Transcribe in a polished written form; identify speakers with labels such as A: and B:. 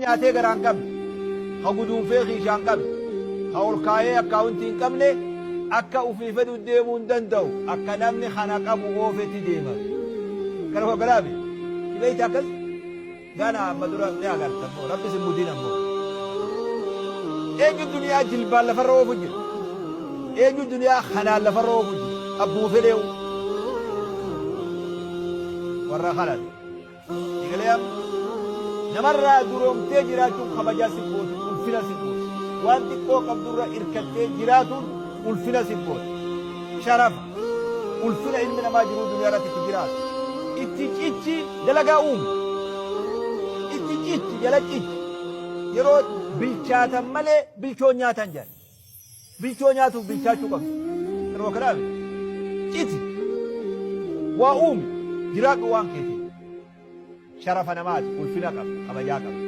A: Nyaatee garaa hin qabne, ka guduunfee kiishaa hin qabne, ka ol kaayee akkaawuntii hin qabne akka ufii fedhu deemuu hin danda'u. Akka namni kana qabu oofetti deema. Kana koo galaafi. Si beekta akkas? Gana amma dura ni agarta immoo. Rabbi sin mudin ammoo. Eenyu duniyaa jilbaan lafarra oofu jira? Eenyu duniyaa kanaan lafarra oofu jira? Abbuu fedheewu. Warra kanati. Egalee amma namarraa duroomtee jiraachuun kabajaa si gootu, ulfina si gootu. Waan xiqqoo qabdurra irkattee jiraatuun ulfina si gootu. Sharafa. Ulfina ilmi namaa jiruu duniyaa irratti itti jiraatu. Itti cichi dalagaa uumi. Itti cichi jala cichi. Yeroo bilchaatan malee bilchoon nyaatan jedhan. Bilchoo nyaatuuf bilchaachuu qabda. Yeroo kanaaf citi. Waa uumi. Jiraadhu waan keetiin. Sharafa namaati. Ulfina qaba. Kabajaa qaba.